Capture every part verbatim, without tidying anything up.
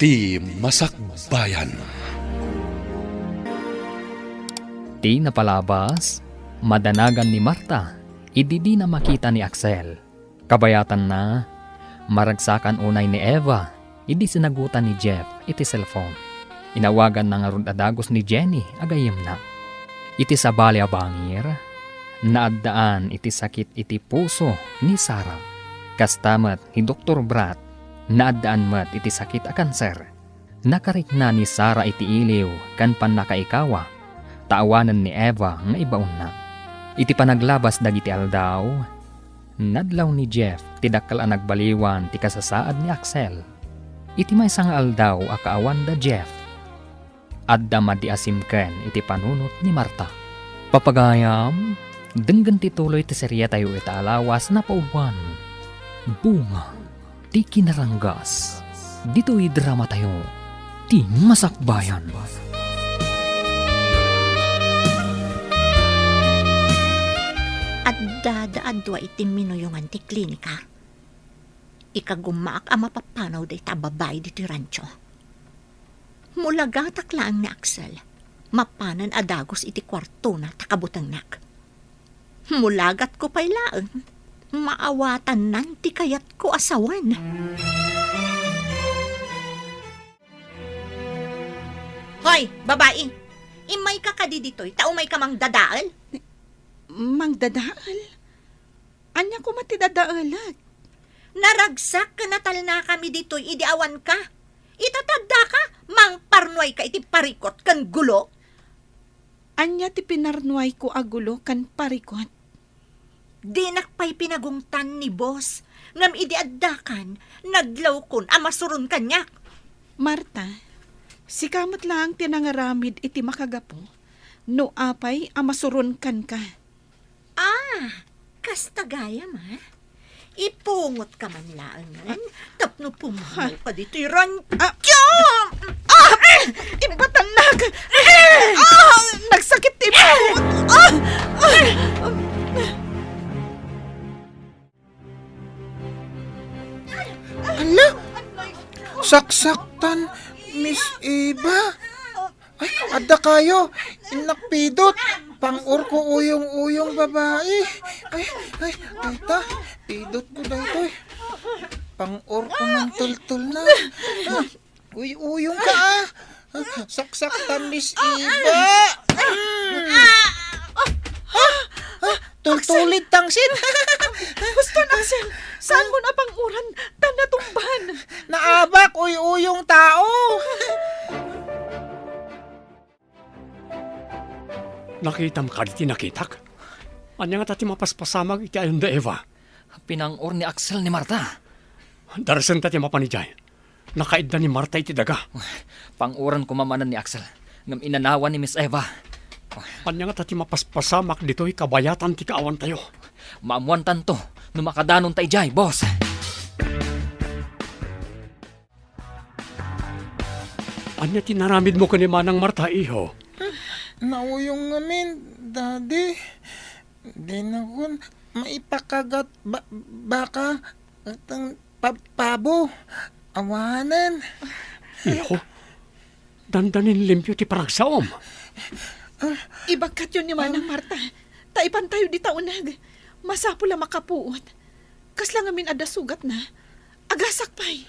Ti Masakbayan. Ti napalabas, madanagan ni Marta idi dina makita ni Axel. Kabayatanna, maragsakan unay ni Eva idi sinagutan ni Jeff iti cellphone. Inawaganna ngarud a dagus ni Jenny a gayyemna. Iti sabali a bangir, naaddaan iti sakit iti puso ni Sarah. Kasta met ni Doktor Brad, naaddaan met iti sakit a kanser. Nakarikna ni Sarah iti iliw ken pannakaikawa, ta awanen ni Eva nga ibaonna. Iti panaglabas dagiti aldaw, nadlaw ni Jeff ti dakkel a nagbaliwan ti kasasaad ni Axel. Iti maysa nga aldaw a kaawan da Jeff, adda madi a simken iti panunot ni Marta. Papagayam, denggen ti tuloy ti serietayo ita a lawas napauban, Bunga ti Kinaranggas. Ditoy dramatayo, Ti Masakbayan. Adda da a dua iti minuyongan ti klinika. Ikagummaak a mapapanaw dayta a babai ditoy rancho. Mulagatak laeng ni Axel, mapanen a dagus iti kuartona ta kabutengnak. Mulagatko pay laeng, maawatannan ti kayatko a sawen. Hoy, babai! Immayka kadi ditoy ta umayka mangdadael? Mangdadael? Ania koma ti dadaelek? Naragsak ken natalnakami ditoy idi awanka. Ita ta addaka, mangparnuayka iti parikut ken gulo. Ania ti pinarnuayko a gulo ken parikut? Dinak pay pinagungtan ni boss, ngem idi addakan, nadlawkon a masuron kaniak. Marta, sika met laeng ti nangaramid iti makagapu, no apay a masuron kenka. Ah, kasta gayam, ha? Ipungotka man laengen tapno pumanaw ka ditoy rancho. Ah! Ah! Ipatannak! Ah! Nagsakit ti ipungot! Ah! Ah! Hala? Saksaktan, Miss Eva? Ay, adda kayo. Innak pidot. Pang-orko uyong-uyong babai. Ay, ay, ay ta. Pidot ko daytoy. Pang-orko man tultol na. Ah, uy-uyong ka, ah. Saksaktan, Miss Eva. Mm. Ah, ah, tultulid tangsit. Husto na, Axel. Saan mo napang-uran? Tan natumban. Naabak, uy-uyong tao. Nakitam kadi ti nakitak? Ania ngata ti mapaspasamak iti ayon da Eva? Pinang-or ni Axel ni Marta. Darsenta ti mapan idiay. Nakaidda ni Marta iti daga. Pang-oran koma manen ni Axel, ngem inanawan ni Miss Eva. Ania ngata ti mapaspasamak ditoy kabayatan ti kaawantayo? Maammoantanto no makadanonta idiay, boss. Ania ti naramidmo ken ni Manang Marta, iho? Nauyong ngamin, Daddy. Dinakon maipakagat ba-, baka, ken pa-, pabo. Awanen. Iho, dandanin limpio ti panagsaom. Ibagkatyo ni Manang Marta, ta ipantayo dita uneg. Masapul a makapuot. Kasla ngamin adda sugatna. Agasak pay.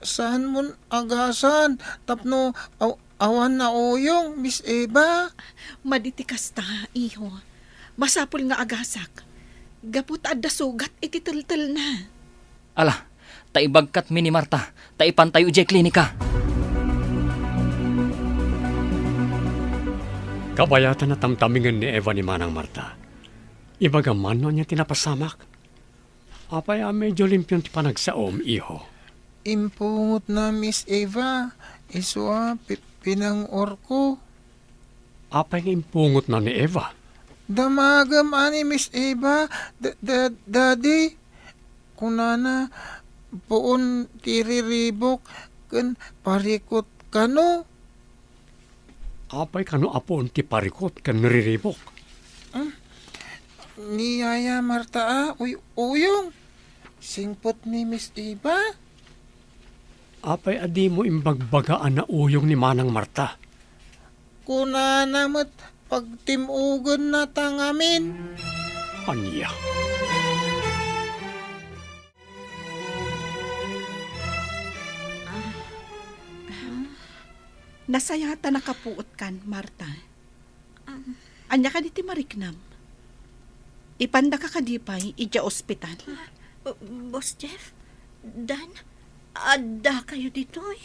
Saan mon agasan tapno aw-, awan nauyong, Miss Eva? Madi ti kasta, iho. Masapul nga agasak. Gapu ta adda sugat iti teltelna. Ala, ta ibagkatmi ni Marta, ta ipantayo idiay klinika. Kabayatan a tamtamingen ni Eva ni Manang Marta. Ibagam man no ania ti napasamak. Apay a medio limpion ti panagsaom, iho? Impungotna, Miss Eva. Isu a pi-, pinang-orko. Apay nga impungotna ni Eva? Damagem a ni Miss Eva, da-, da-, Daddy. Kunana, puon ti riribok ken parikot kano. Apay kano a puon ti parikot ken riribok? Hmm? Ni Yaya Marta a uy-uyong. Singpet ni Miss Eva. Apay a dimo imbagbaga a nauyong ni Manang Marta? Kunana met, pagtim-ogenna ta ngamin. Ania? Nasayaat a nakapuotkan, Marta. Ania kadi ti mariknam? Ipandaka kadi pay idiay ospital? Ah, Boss Jeff, Dan, addakayo ditoy?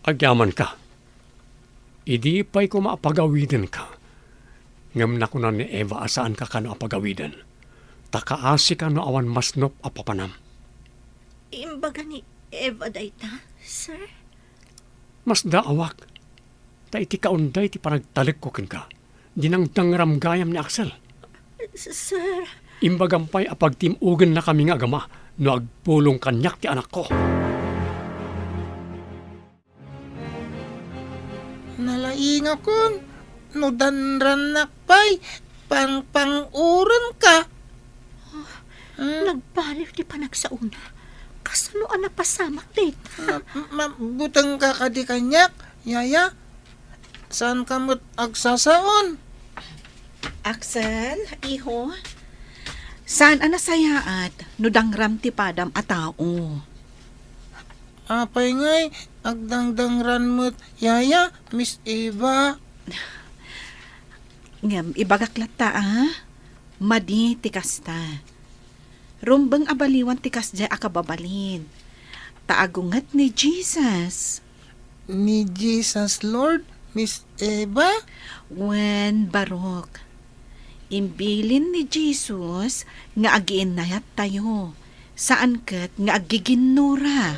Agyamanka. Idi pay koma a pagawidenka, ngem nakuna ni Eva a saanka kano a pagawiden, ta kaasika no awan masnop a papanam. Imbaga ni Eva dayta, sir? Masdaawak, ta iti kaunday ti panagtalekko kenka, dinangdangram gayam ni Axel. S-, sir. Imbagam pay a pagtim-ogennakami nga agama no agpulong kaniak ti anakko. Nalaingakon, no danrannak pay, pangpang-urenka. Hmm? Nagbaliw ti panagsaona. Kasano a napasamak dayta? Ma-, ma-, mabutengka kadi kaniak, yaya? Saanka met agsasaon? Axel, iho, saan a nasayaat no dangram ti padam a tao? Apay ngay, agdangdangran met, yaya, Miss Eva? Ngem ibagak latta, a, madi ti kasta. Rumbeng a baliwan ti kasdiay a kababalin. Ta agunget ni Jesus. Ni Jesus, Lord, Miss Eva? Wen, barok. Imbilin ni Jesus nga agiinnayattayo, saan ket nga aggiginnura.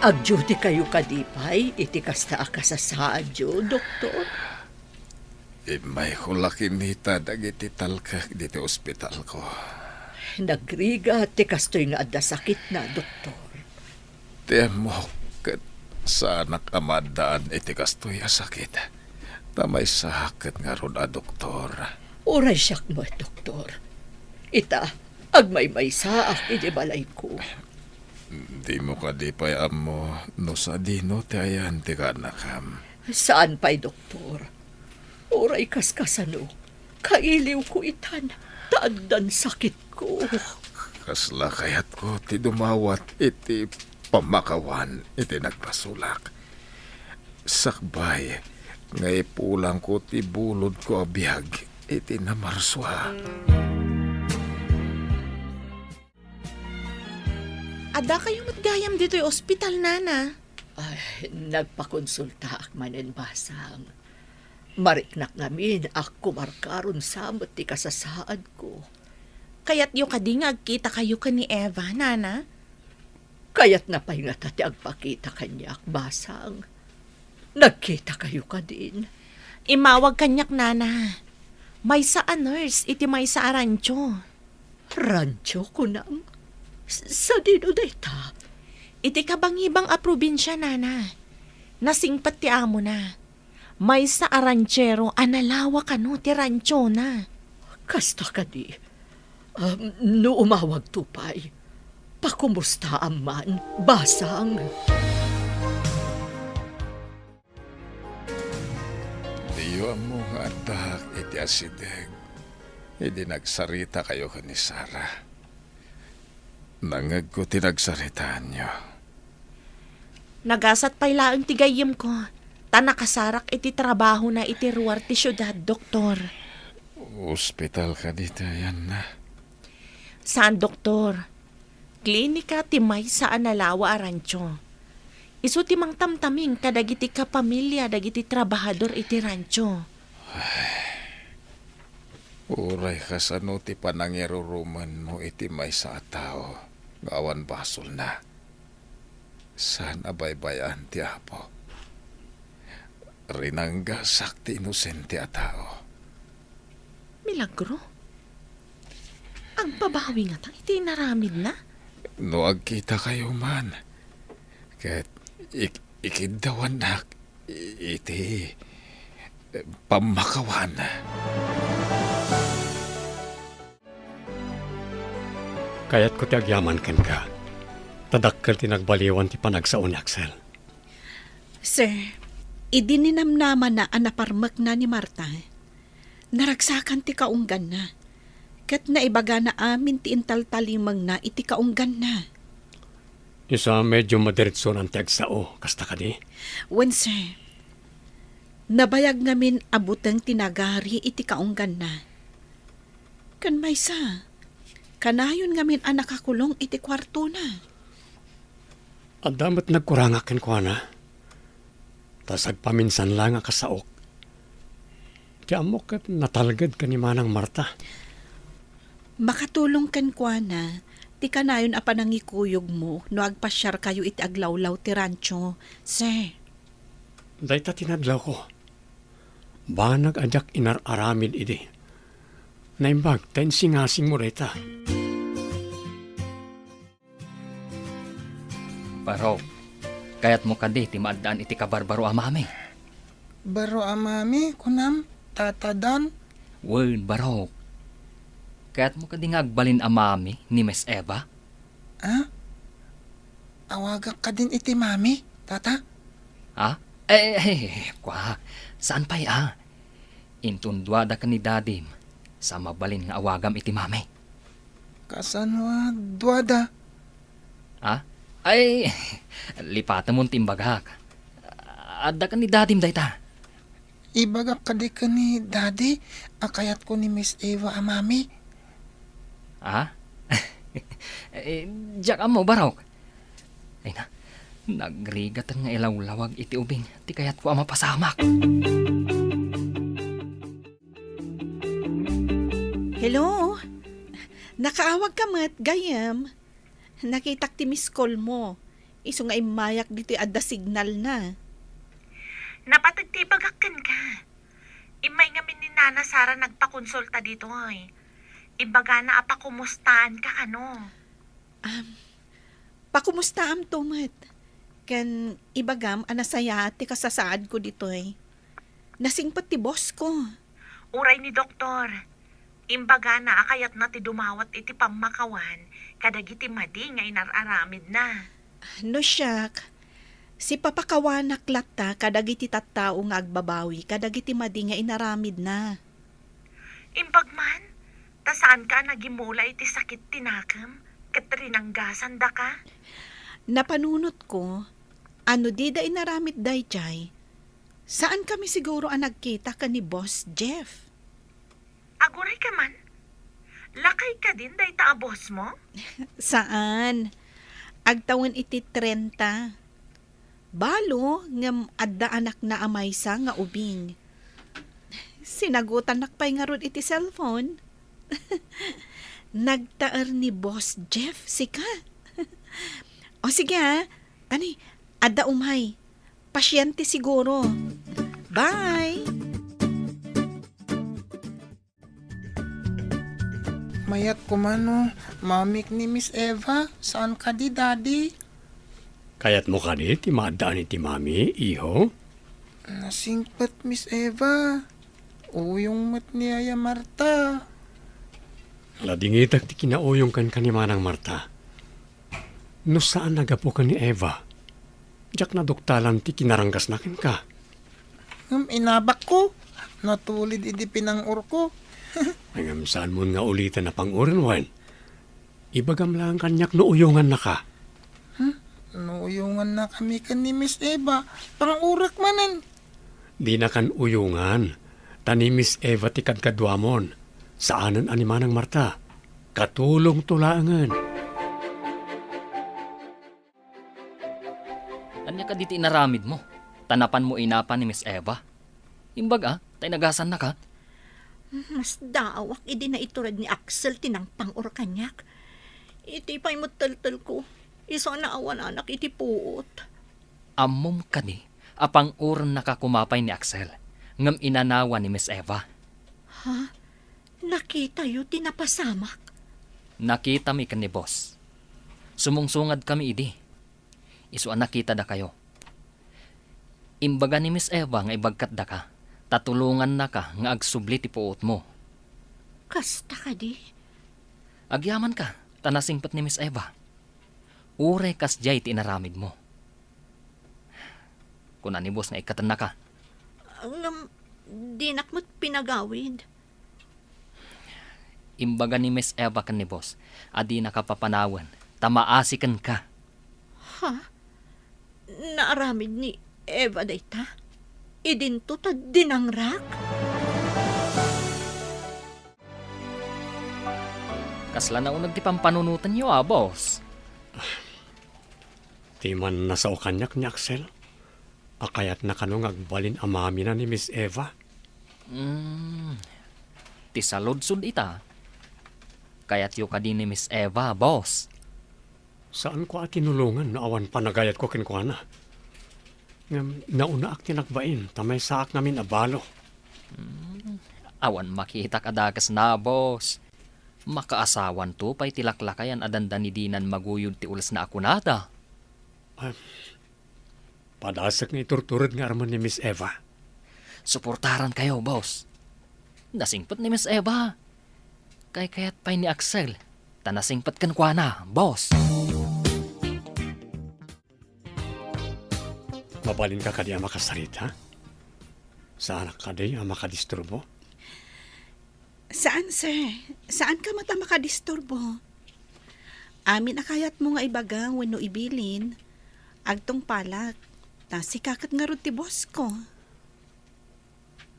Agdutikayo kadi pay iti kasta a kasasaadyo, Doktor? Immayko la kinita dagiti talkek ditoy ospitalko. Nagrigat ti kastoy nga adda sakitna, Doktor. Ti ammok ket saanak a maaddaan iti kastoy a sakit. Ta maysaak ket ngarud a doktor. Uray siak met, Doktor. Ita, agmaymaysaak iti balayko. Dimo kadi pay ammo no sadino ti ayan ti kaannakam? Saan pay, Doktor. Uray kaskasano, kailiwko itan, ta addan sakitko. Kasla kayatko ti dumawat iti pammakawan iti nagbasolak. Sakbay nga ipulangko ti bulodko a biag iti namarsua. Addakayo met gayam ditoy ospital, Nana? Ay, nagpakonsultaak manen, Basang. Mariknak ngamin a kumarkaron sa met ti kasasaadko. Kayatyo kadi nga agkitakayo ken ni Eva, Nana? Kayatna pay ngata ti agpakita kaniak, Basang. Nagkitakayo kadin? Immawag kaniak, Nana. Maysa a nurse iti maysa a rancho. Rancho, kunam? S-, sadino dayta? Iti kabangibang a probinsia, Nana. Nasingpet ti amona. Maysa a ranchero a nalawa kano ti ranchona. Kasta kadi? Um, no umawagto pay, pakumustaam man, Basang. Diyo ammo nga addaak iti asideg idi nagsaritakayo ken ni Sara. Nangngegko ti nagsaritaanyo. Nagasat pay laeng ti gayyemko, ta nakasarak iti trabahona iti ruar ti siudad, Doktor. Ospital kadi ti ayanna? Saan, Doktor. Klinika ti maysa a nalawa a rancho. Isu ti mangtamtaming kadagiti kapamilia dagiti trabahador iti rancho. Uray kasano ti panangirurumenmo iti maysa a tao nga awan basolna. Saan a baybay-an ti Apo. Rinanggasak ti inosente a tao. Milagro? Agbabawi ngata iti inaramidna? No agkitakayo man, ket ik-, ikiddawannak i-, iti pammakawan. Kayatko ti agyaman kenka. Ta dakkel ti nagbaliwan ti panagsao ni Axel. Sir, idi ninamnamana a naparmekna ni Marta, naragsakan ti kaungganna, ket naibagana amin ti intaltalimengna iti kaungganna. Isu a medyo madiretsonan ti agsao, kasta kadi? Wen, sir. Nabayag ngamin a buteng ti nagari iti kaungganna. Ken maysa, kanayon ngamin a nakakulong iti kuartona. Adda met nagkurangak kenkuana, ta sagpaminsan la nga kasaok. Ti ammok ket natalged ken ni Manang Marta. Makatulong kenkuana ti kanayon a panangikuyogmo no agpasiarkayo iti aglawlaw ti rancho, sir. Dayta ti nadlawko. Banag a diak inar-aramid idi. Naimbag ta insingasingmo dayta. Barok, kayatmo kadi ti maaddaan iti kabarbaro a mami? Baro a mami, kunam, Tata Dan? Wen, Barok. Kayatmo kadi nga agbalin a mami ni Miss Eva? Ah? Awagak kadin iti mami, Tata? Ha? Eh, eh, eh, kua. Saan pay, ah? Inton duada ken ni Dadim, sa mabalin nga awagam iti mami. Kasano a duada? Ha? Ay, lipatemon ti imbagak. Adda ken ni Dadim dayta. Ibagak kadi ken ni Daddy a kayatko ni Miss Eva a mami. Ha? Eh, diak ammo, Barok. Ay na, nagrigat nga ilawlawag iti ubing ti kayatko a mapasamak. Hello? Nakaawag ka met, gayyem? Nakitak ti miss call mo. Isu nga immayak ditoy adda signal na. Napateg ti ibagak kenka. Immay ngamin ni Nana Sara nagpakonsulta ditoy. Imbagana a pakumustaanka kano. Am, pakumustaamto met. Ken ibagam a nasayaat ti kasasaadko ditoy. Nasingpet ti boss ko. Uray ni doktor, imbagana a kayatna ti dumawat iti pammakawan kadagiti madi nga inar-aramidna. No siak, sipapakawanak latta kadagiti tattao nga agbabawi kadagiti madi nga inaramidna. Imbag man, ta saanka a nagimula iti sakit ti nakem ket rinanggasandaka? Napanunotko a no dida inaramid daydiay, saan kami siguro a nagkita ken ni Boss Jeff. Aguray ka man? Lakay kadin dayta a boss mo? Saan. Agtawen iti trenta. Balo, ngem adda anakna a maysa nga ubing. Sinagutannak pay ngarud iti cellphone. Nagtaer ni Boss Jeff, sika? O sige, ah. Kani, adda umay. Pasyente siguro. Bye! Mayat koma no mamik ni Miss Eva, saan kadi, Daddy? Kayatmo kadi ti maaddaan iti mami, iho? Nasingpet, Miss Eva. Uyong met ni Yaya Marta. Ladingitak ti kinauyong kenka ni Manang Marta. No saan a gapu ken ni Eva, diak naduktalan ti kinaranggasna kenka. Ngem inabakko, natulid idi pinang-orko. Ngem saanmon nga uliten a pang-oren wen? Ibagam laeng kaniak no uyongannaka. Hmm? No uyongannakami ken ni Miss Eva, pang-orek manen. Dinakan uyongan, ta ni Miss Eva ti kadkaduamon, saanen a ni Manang Marta. Katulongto laengen. Ania kadi ti inaramidmo? Ta napanmo inapa ni Miss Eva? Imbag a, ta inagasannaka. Masdaawak idi naitured ni Axel ti nangpang-or kaniak. Iti pay met teltelko, isu a naawananak iti puot. Ammom kadi a pang-orennaka koma pay ni Axel, ngem inanawa ni Miss Eva. Ha? Nakitayo ti napasamak? Nakitami ken ni Boss. Sumungsungadkami idi. Isu a nakitadakayo. Imbaga ni Miss Eva nga ibagkatdaka, ta tulongannaka nga agsubli ti puotmo. Kasta kadi? Agyamanka. Ta nasingpet ni Miss Eva. Uray kasdiay ti inaramidmo. Kuna ni boss nga ikkatennaka. Ngem, dinak met pinagawid. Imbaga ni Miss Eva ken ni boss a dinaka papanawen, ta maasi kenka. Ha? Naaramid ni Eva dayta? Idinto ta dinangrak? Kasla nauneg ti pampanunotenyo a, boss? Ti mannasao kaniak ni Axel, a kayatna kano nga agbalin a mamina ni Miss Eva. Mm, ti saludsod ita, kayatyo kadi ni Miss Eva, boss? Saanko a tinulongan no awan panagayatko kenkuana. Ngem naunaak ti nagbain, ta maysaak ngamin a balo. Mm, awan makitak a dakesna, boss. Makaasawanto pay ti laklakayan a dandani dinan maguyod ti ulesna a kunada. Ah, padasek nga iturtured nga armen ni Miss Eva. Suportaran kayo, boss. Nasingpet ni Miss Eva. Kaykayat pay ni Axel, ta nasingpet kenkuana, boss. Mabalinka kadi a makasarita? Saanak kadi a makadisturbo? Saan, sir. Saanka met a makadisturbo. Amin a kayatmo nga ibaga wenno ibilin, agtungpalak. Ta sika ket ngarud ti boss ko.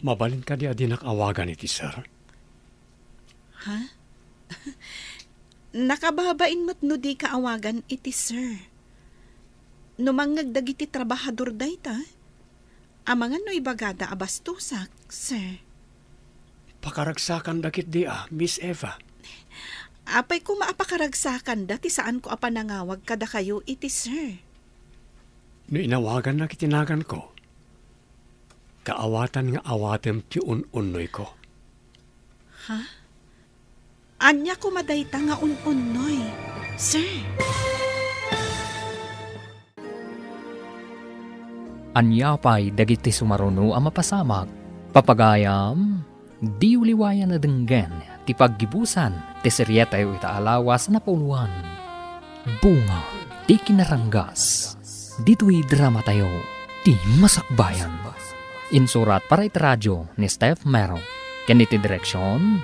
Mabalin kadi a dinak awagan iti sir? Ha? Nakababain met no dika awagan iti sir. No mangngeg dagiti trabahador dayta, amangan no ibagada a bastosak, sir. Pakaragsakanda ketdi a, Miss Eva. Apay koma a pakaragsakanda ti saanko a panangawag kadakayo iti sir? No inawagannak iti naganko, kaawatan nga awatem ti un-unnoyko. Ha? Ania koma dayta nga un-unnoy, sir? Ania pay dagiti sumaruno a mapasamak? Papagayam, diyo liwayan a denggen ti paggibusan ti serietayo ita a lawas a napauluan, Bunga ti Kinaranggas. Ditoy dramatayo, ti Masakbayan. Insurat para iti radio ni Steph Mero, ken iti direksion,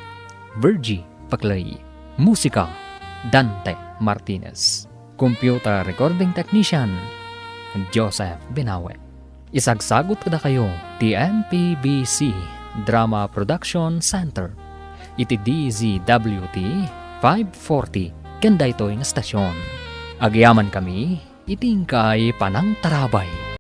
Virgie Paclay. Musika, Dante Martinez. Computer recording technician, Joseph Binawe. Isagsagut kadakayo ti M P B C Drama Production Center iti D Z W T five forty ken daytoy nga stasyon. Agyamankami iti inkay panangtarabay.